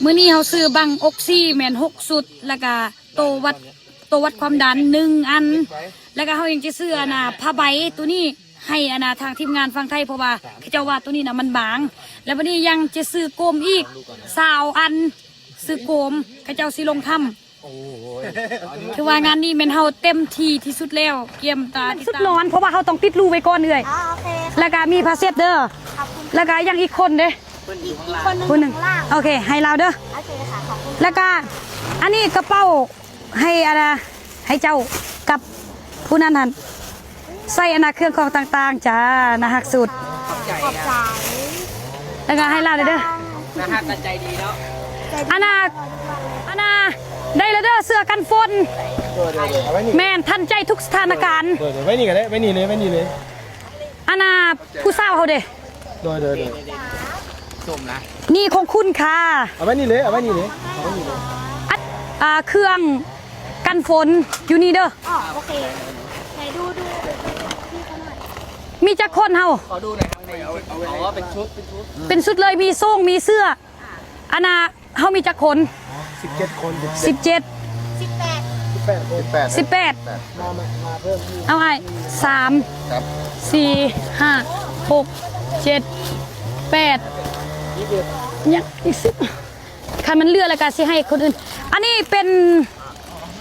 ມື້ນີ້ເຮົາຊື້ບັ້ງອົກຊີແມ່ນຫົກຊຸດ ແລ້ວກະໂຕວັດ ໂຕວັດຄວາມດັນໜຶ່ງອັນ ແລ້ວກະເຮົາຍັງຈະຊື້ອັນນ່າຜ້າໃບໂຕນີ້ໃຫ້ອັນນ່າທາງທີມງານຝັ່ງໄທ ເພາະວ່າເຂົາເຈົ້າວ່າໂຕນີ້ນະມັນບາງ ແລ້ວບັດນີ້ຍັງຈະຊື້ໂກມອີກຊາວອັນ ຊື້ໂກມ ເຂົາເຈົ້າຊິລົງຖ້ຳ. ຖືວ່າງານນີ້ແມ່ນເຮົາເຕັມທີ່ທີ່ສຸດແລ້ວ ກຽມຕາຕິດຕາມ ຊຸດນອນ ເພາະວ່າເຮົາຕ້ອງຕິດຮູໄວ້ກ່ອນເອື້ອຍ. ອໍ ໂອເຄ ແລ້ວກະມີຜ້າເຊັດເດີ ຂອບຄຸນ ແລ້ວກະຍັງອີກຄົນເດ້ ອີກ ອີກຄົນໜຶ່ງ ຜູ້ໜຶ່ງ ຂ້າງລ່າງ ໂອເຄ ໃຫ້ລາວເດີ ໂອເຄຄ່ະ ຂອບຄຸນ ແລ້ວກະອັນນີ້ກະເປົາໃຫ້ອັນນ່າ ໃຫ້ເຈົ້າກັບຜູ້ນັ້ນຫັ້ນ ໃສ່ອັນນ່າເຄື່ອງຂອງຕ່າງໆ ຈ້າ ໜ້າຮັກສຸດ ຂອບໃຈ ຂອບໃຈ ແລ້ວກະໃຫ້ລາວເດີ ໜ້າຮັກກັນໃຈດີເນາະ ອັນນ່າ ອັນນ່າ ໄດ້ແລ້ວເດີ ເສື້ອກັນຝົນ ແມ່ນ ທັນໃຈທຸກສະຖານະການ ເອີ ໄວ້ນີ້ກະໄດ້ ໄວ້ນີ້ເລີຍ ໄວ້ນີ້ເລີຍ ອັນນ່າ ຜູ້ສາວເຮົາເດ້ ໂດຍ ໂດຍ ໂດຍ ສົມນະ ນີ້ຂອງຄຸນຄ່າ ເອົາໄວ້ນີ້ເລີຍ ເອົາໄວ້ນີ້ເລີຍ ເອົາໄວ້ນີ້ເລີຍ ອັນ ອ່າ ເຄື່ອງກັນຝົນຢູ່ນີ້ເດີ ອໍ ໂອເຄ ໄປດູ ດູ ດູ ມີຈັກຄົນເຮົາ ຂໍດູໜ້ອຍ ອໍ ເປັນຊຸດ ເປັນຊຸດ ເປັນຊຸດເລີຍ ມີໂສ້ງ ມີເສື້ອ ອັນນ່າ ເຮົາມີຈັກຄົນ ສິບເຈັດຄົນ ສິບເຈັດ ສິບແປດ ສິບແປດຄົນ ສິບແປດ ມາ ມາ ມາເພີ່ມອີກ ເອົາອ້າຍ ສາມ ສີ່ ຫ້າ ຫົກ ເຈັດ ແປດ ຍັງອີກສິບ ຄັນມັນເຫຼືອແລ້ວກະຊິໃຫ້ຄົນອື່ນ ອັນນີ້ເປັນ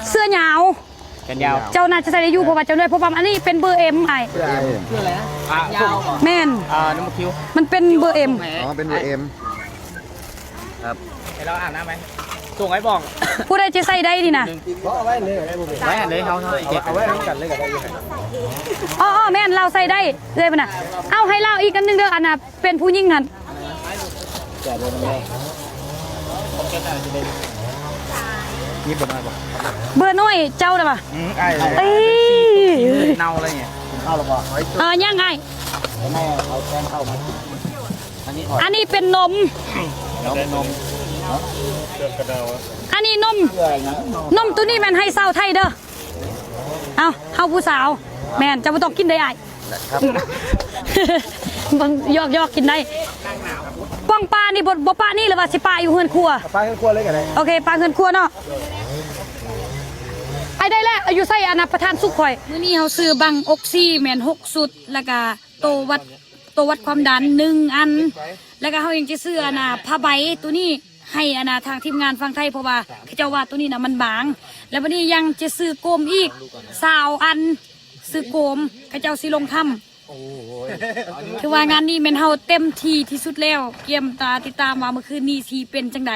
ເສື້ອຍາວ ແຂນຍາວ ເຈົ້າໜ້າຈະໃສ່ໄດ້ຢູ່ ເພາະວ່າເຈົ້າເມື່ອຍ ເພາະວ່າອັນນີ້ເປັນເບີເອັມອ້າຍ ເສື້ອຍາວ ເສື້ອຍາວ ອ່າ ຍາວ ແມ່ນ ອ່າ ນ້ຳຄິວ ມັນເປັນເບີເອັມ ອໍ ເປັນເບີເອັມ ຄັບ ໃຫ້ລາວອາບນ້ຳໄປ ສົ່ງໃຫ້ບອກ ຜູ້ໃດຈະໃສ່ໄດ້ນີ້ນະ ບໍ່ ເອົາໄວ້ເລີຍ ໄວ້ເລີຍ ເຮົາ ເອົາ ເອົາໄວ້ນຳກັນເລີຍກະໄດ້ຢູ່ ອໍ ແມ່ນ ລາວໃສ່ໄດ້ເອື້ອຍພຸ້ນນະ ເອົາໃຫ້ລາວອີກອັນໜຶ່ງເດີ ອັນນ່າ ເປັນຜູ້ຍິງຫັ້ນ ແກະເບິ່ງແດ່ ຍິບເບິ່ງໜ້ອຍບໍ່ ເບີນ້ອຍເຈົ້ານະຫວາ ອືມ ອ້າຍ ເອີຍ ເນົ່າແລ້ວນີ້ ກິນເຂົ້າແລ້ວບໍ່ ເອີ ຍັງອ້າຍ ແມ່ເອົາແກງເຂົ້າມາກິນ ອັນນີ້ ອັນນີ້ເປັນນົມ ນົມ ນົມ ອັນນີ້ນົມ ນົມໂຕນີ້ແມ່ນໃຫ້ສາວໄທເດີ ເອົາ ເຮົາຜູ້ສາວ ແມ່ນ ເຈົ້າບໍ່ຕ້ອງກິນເດີອ້າຍ ແຫຼະຄັບ ເບິ່ງ ຢອກໆ ກິນໄດ້ ປ່ອງປານີ້ບໍ່ ບໍ່ປະນີ້ ຫຼືວ່າຊິປະຢູ່ເຮືອນຄົວ ປະເຮືອນຄົວເລີຍກະໄດ້ ໂອເຄ ປະເຮືອນຄົວເນາະ ໄອ້ໄດ້ແລ້ວ ຢູ່ໃສອັນນ່າ ປະທານສຸກຂ້ອຍ ມື້ນີ້ເຮົາຊື້ບັ້ງອົກຊີແມ່ນຫົກຊຸດ ແລ້ວກະໂຕວັດ ໂຕວັດຄວາມດັນໜຶ່ງອັນ ແລ້ວກະເຮົາຍັງຈະຊື້ອັນນ່າຜ້າໃບໂຕນີ້ໃຫ້ອັນນ່າທາງທີມງານຝັ່ງໄທ ເພາະວ່າເຂົາເຈົ້າວ່າໂຕນີ້ນະມັນບາງ ແລ້ວບັດນີ້ຍັງຈະຊື້ໂກມອີກຊາວອັນ ຊື້ໂກມ ເຂົາເຈົ້າຊິລົງຖ້ຳ ຖືວ່າງານນີ້ແມ່ນເຮົາເຕັມທີ່ທີ່ສຸດແລ້ວ ກຽມຕາຕິດຕາມວ່າມື້ຄືນນີ້ຊິເປັນຈັ່ງໃດ.